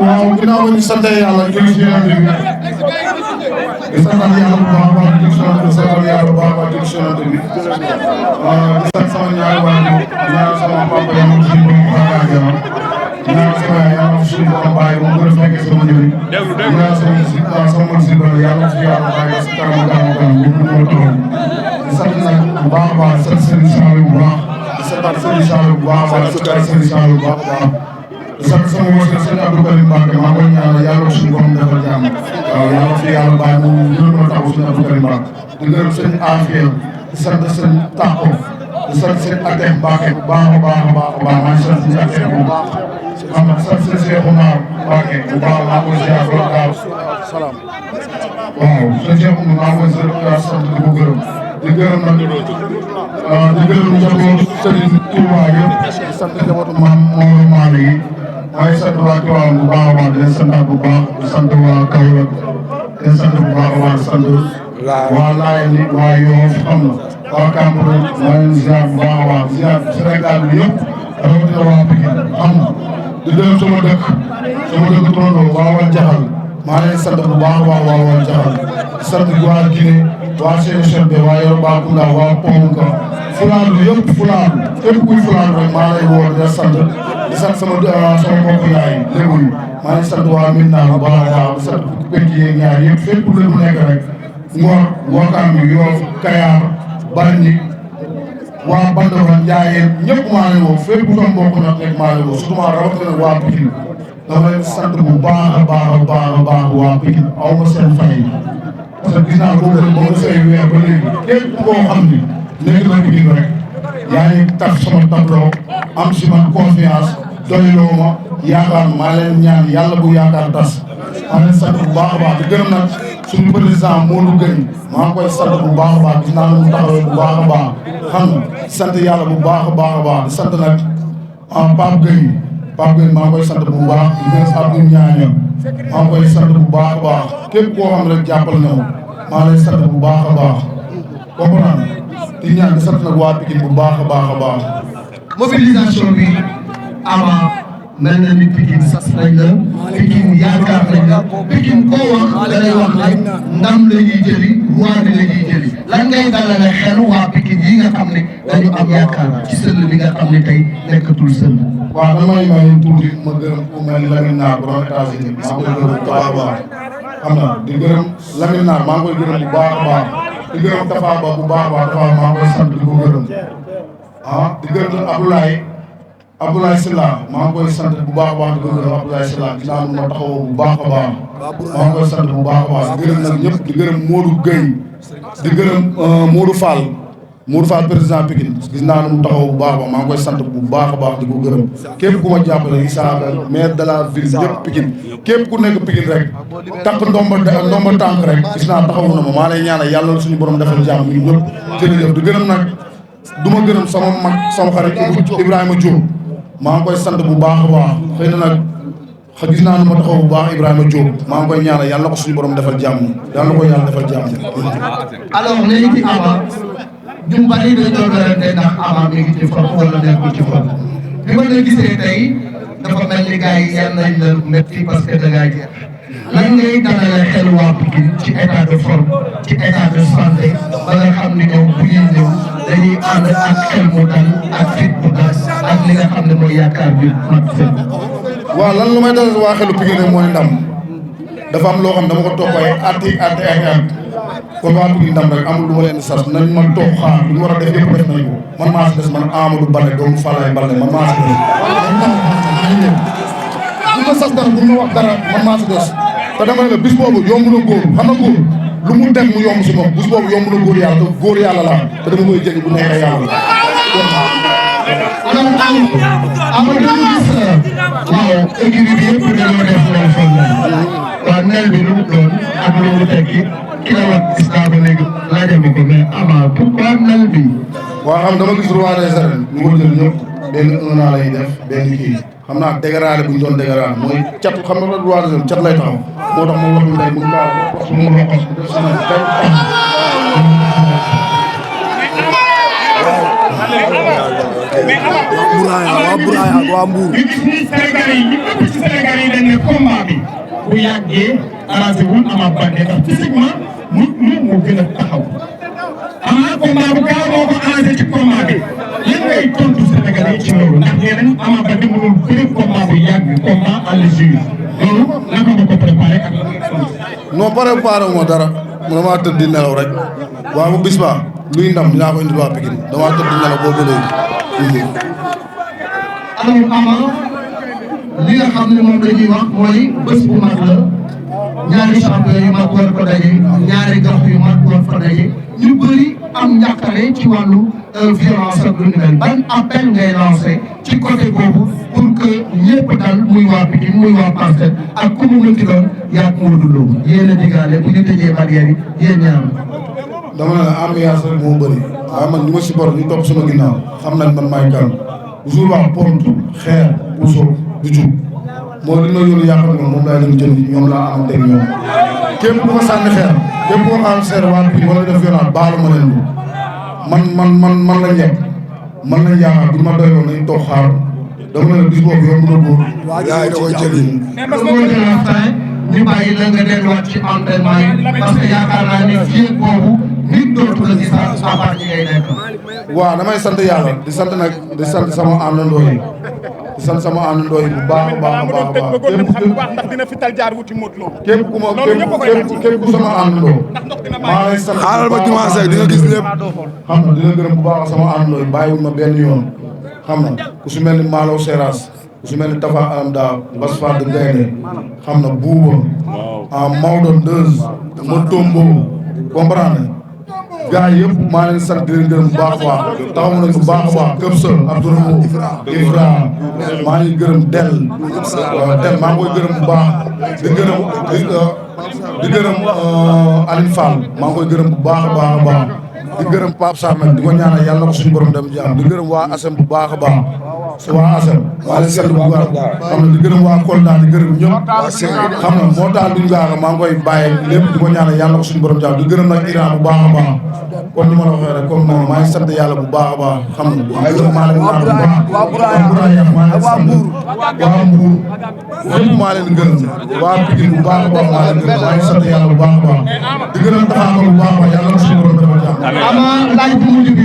waaw ginnaaw ba ñu sant yàlla julli ci yonent bi di sant yàlla bu baax a baax di sant yàlla bu baax a baax julli ci yonent bi di sant sama ñaari waajur ñaanal sama papa yàlla suñu borom xaakaar ñaanal sama yaay yàlla suñu borom bàyyi ba mu gën a fekkee sama njëriñ ñaanal sama mag si bëri yàlla si yàlla bàyyi si kanam ñu mën a taxaw di sant nag bu baax a baax di sant Serigne Saliou bu baax di santaat Serigne Saliou bu baax a baax di santaat Serigne Saliou bu baax a baax di sant sama wërsëg sëñ Abdou Karim Mbacke maa koy ñaanal yàlla suñu borom defal jàmm waaw yàlla fi yàlla bàyyi mu gën a taxaw sëñ Abdou Karim Mbacke di gërëm sëñ Afia di sant sëñ Tako di sant sëñ Atem Mbacke bu baax a baax a baax a baax maa ngi sant sëñ Atem bu baax xam nga sant sëñ Cheikh Oumar Mbacke bu baax maa koy ziar ba gaaw salaam waaw sëñ Cheikh Oumar maa koy sant di ko gërëm di gërëm nag di gërëm njaboot sëriñ Touba yëpp di sant njabootu maam Mawla Maane yi maa ngi sant waa Tivaouane bu baax a baax di leen santaat bu baax di sant waa Kaolack di leen sant bu baax a baax di sant waa Laayeen waa Yoff xam nga waa Cambérène maa leen ziar bu baax a baax ziar Sénégal bi yëpp rawatina waa Pikine xam nga di gërëm sama dëkk turandoo waa Wal Jaxal maa leen sant bu baax a baax waa Wal Jaxal di sant waa Guinée waa Sénégal bi waa Yoruba Kunda waa Ponka Fulaadu yëpp Fulaadu képp kuy Fulaadu rek maa lay woo di sant di sant sama mbokk yaay lébu yi maa ngi sant waa Minna bu baax a baax di sant fukki penc yeeg ñaar yëpp fépp lébu nekk rek Ngor Wakaam Yoff Kayar Bargny waa Bandofa Njaayeen ñëpp maa lay woo fépp sama mbokk nag rek maa lay woo surtout maa rawatina waa Pikine dama leen sant bu baax a baax a baax a baax waa Pikine aw ma seen fay parce que gis naa boobu ba mu say weer ba léegi képp koo xam ni nekk na Pikine rek yaa ngi taf sama tableau am si man confiance doyloo ma yaakaar maa leen ñaan yàlla bu yaakaar tas maa leen sant bu baax a baax di gërëm nag suñu président Modou Gueye maa ngi koy sant bu baax a baax gis naa ne mu taxawee bu baax a baax xam nga sant yàlla bu baax a baax a baax di sant nag Pape Gueye maa ngi koy sant bu baax di gërëm Abdou Ñaaña maa ngi koy sant bu baax a baax képp koo xam ne rek jàppal na ma maa lay sant bu baax a baax comprendre di ñaan di sant nag waa Pikine bu baax a baax a baax. mobilisation bi Ama mel na ni Pikine sas nañ la Pikine yaakaar nañ la Pikine koo wax da lay wax rek ndam la ñuy jëli roi bi la ñuy jëli lan ngay dalale xel waa Pikine yi nga xam ne dañu am yaakaar ci sëll bi nga xam ne tey nekkatul sëll. waaw damay may tuuti ma gërëm ku mel ni Lamine Naar borom États-Unis maa ngi koy gërëm bu baax a baax xam nga di gërëm Lamine Naar maa ngi koy gërëm bu baax a baax di gërëm Tafa Ba bu baax a baax Tafa maa ngi koy sant di ko gërëm di gërëm Abdoulaye Sylla maa ngi koy sant bu baax a baax di ko gërëm Abdoulaye Sylla dinaa ma taxawoo bu baax a baax maa ngi koy sant bu baax a baax di gërëm nag ñëpp di gërëm Modou Gueye di gërëm Modou Fall président Pikine gis naa ne mu taxaw bu baax a baax maa ngi koy sant bu baax a baax di ko gërëm képp ku ma jàppale Isaaga maire de la ville yëpp Pikine képp ku nekk Pikine rek takk ndomba tànk rek gis naa taxawu na ma maa lay ñaanal yàlla suñu borom defal jàmm ñun ñëpp jërëjëf di gërëm nag du ma gërëm sama mag sama xarit Ibrahima Diop maa ngi koy sant bu baax a baax xëy na nag gis naa ne ma taxaw bu baax Ibrahima Diop maa ngi koy ñaanal yàlla na ko suñu borom defal jàmm yàlla na ko yàlla defal jàmm. alors léegi Ama ñu bari dañu doon werante ndax Ama mi ngi ci forme wala nekkul ci forme bi ma la gisee tey dafa mel ni gars yi yal nañ la métti parce que da ngaa jeex lan ngay dalale xel waa Pikine ci état de forme ci état de santé ba nga xam ni ñoom bu ñuy ñëw dañuy ànd ak xel mu dal ak fit bu dal ak li nga xam ne mooy yaakaar bi mat seen. waaw lan lu may dalal waa xelu Pikine rek mooy ndam dafa am loo xam dama ko topp ay at kon waa Pikine ndam rek amul lu ma leen sas nañ ma toog xaar lu ñu war a def yëpp def nañ ko man maa si des man Amadou Baldé doomu Falaye Baldé man maa si des. bu ma sas dara bu ma wax dara man maa si des te dama ne la bis boobu yomb na góor xam nga góor lu mu dem mu yomb si moom bis boobu yomb na góor yàlla te góor yàlla la te dama koy jëli bu neexee yàlla. Ama dañu gis waaw équipe bi yëpp dañoo def loolu fan la waaw neel bi lu mu doon ak lu mu tekki ki la wax gis naa ba léegi laajal ma ko mais Ama pourquoi neel bi. waaw xam dama gis roi des arènes ñu ko jël ñëpp benn 1 an lay def benn kii xam naa dégradé bu ñu doon dégradé mooy cat xam nga roi des arènes cat lay taxaw moo tax ma wax ñu tey mu ngi su ma roqos def sama waa Buraya waa Mbour. ñu gis ni Sénégalais yi ñu ëpp ci Sénégalais yi dañ ne combat bi bu yàggee arrangé wul Ama Baldé ndax physiquement mu gën a taxaw Ama combat bu gaaw moo ko arrangé ci combat bi lan ngay tontu Sénégalais yi ci loolu ndax nee nañ Ama Baldé mënul bëri combat bu yàgg combat à l'usure loolu naka nga ko préparé ak lan ngay tontu. non préparé wu ma dara man damaa tëdd di nelaw rek waaw bu bis ba luy ndam ñaa ko indi waa Pikine damaa tëdd di nelaw boo bëggee. alors Ama li nga xam ne moom la ñuy wax mooy bés bu mag la ñaari champion yu mag war ko daje ñaari gox yu mag war fa daje ñu bëri am njàqare ci wàllu violence ak lu ni mel ban appel ngay lancé ci côté boobu pour que ñëpp dal muy waa Pikine muy waa Parcelles ak ku mu mënti doon yaa ngi Modou Lo yéen a digaale bu ñu tëjee barrière yi yéen ñaar. dama ne la ambiance rek moo bëri waaye man ñu ma supporté ñu topp sama ginnaaw xam nañ man maay kan toujours wax pontu xeer puso du jub moo li ma yónni yaakaar moom laay leen jënd ñoom laa am teg ñoom képp ku ma sànni xeer képp ku ma xaar waa Pikine wala def violence baalu ma leen man la ñekk man lañ yaakaar bu ma doyoon nañ toog xaar dama ne la bis boobu yomb na góor waaye da koy jëli. ñu bàyyi la nga delluwaat ci entraînement yi parce que yaakaar naa ne fii boobu nit dootu la gis à part ñi ngay nekk. waaw damay sant yàlla di sant nag di sant sama àndandoo yi di sant sama àndandoo yi bu baax a baax a baax a baax ndax dina fi tal jaar wuti Modou Lo. képp ku ma képp ku sama àndandoo maa lay sant xaaral ba dimanche rek di nga gis lépp. xam na dina gërëm bu baax sama àndandoo yi bàyyiwul ma benn yoon xam na ku si mel ni Malaw Seras ku si mel ni Tafa Alam Daa Bas Fad Gaynde xam na Buuba Maodo Ndeuz ma Tombo comprendre gars yi yëpp maa leen sant di leen gërëm bu baax a baax taxaw nañ bu baax a baax Këp Sol Abdourahmane Ifra maa ngi gërëm Del maa ngi koy gërëm bu baax di gërëm Aline Fall maa ngi koy gërëm bu baax a baax a baax di gërëm Pape Sarr nag di ko ñaanal yàlla na ko suñu borom dem jàmm di gërëm waa ASM bu baax a baax waa ASM maa leen sant bu baax xam na di gërëm waa Kolda di gërëm ñëpp xam na moo tax duñ gaaga maa ngi koy bàyyi lépp di ko ñaanal yàlla na ko suñu borom jàmm di gërëm nag Iran bu baax a baax comme ni ma la waxee rek comme moom maa ngi sant yàlla bu baax a baax xam na gërëm maa leen ñaan bu baax waa Buraya maa leen sant waa Mbour ñëpp maa leen gërëm waa Pikine bu baax a baax maa leen gërëm maa ngi sant yàlla bu baax a baax di gërëm taxaw bu baax a baax yàlla na ko suñu borom defal jàmm Ama laaj bu mujj bi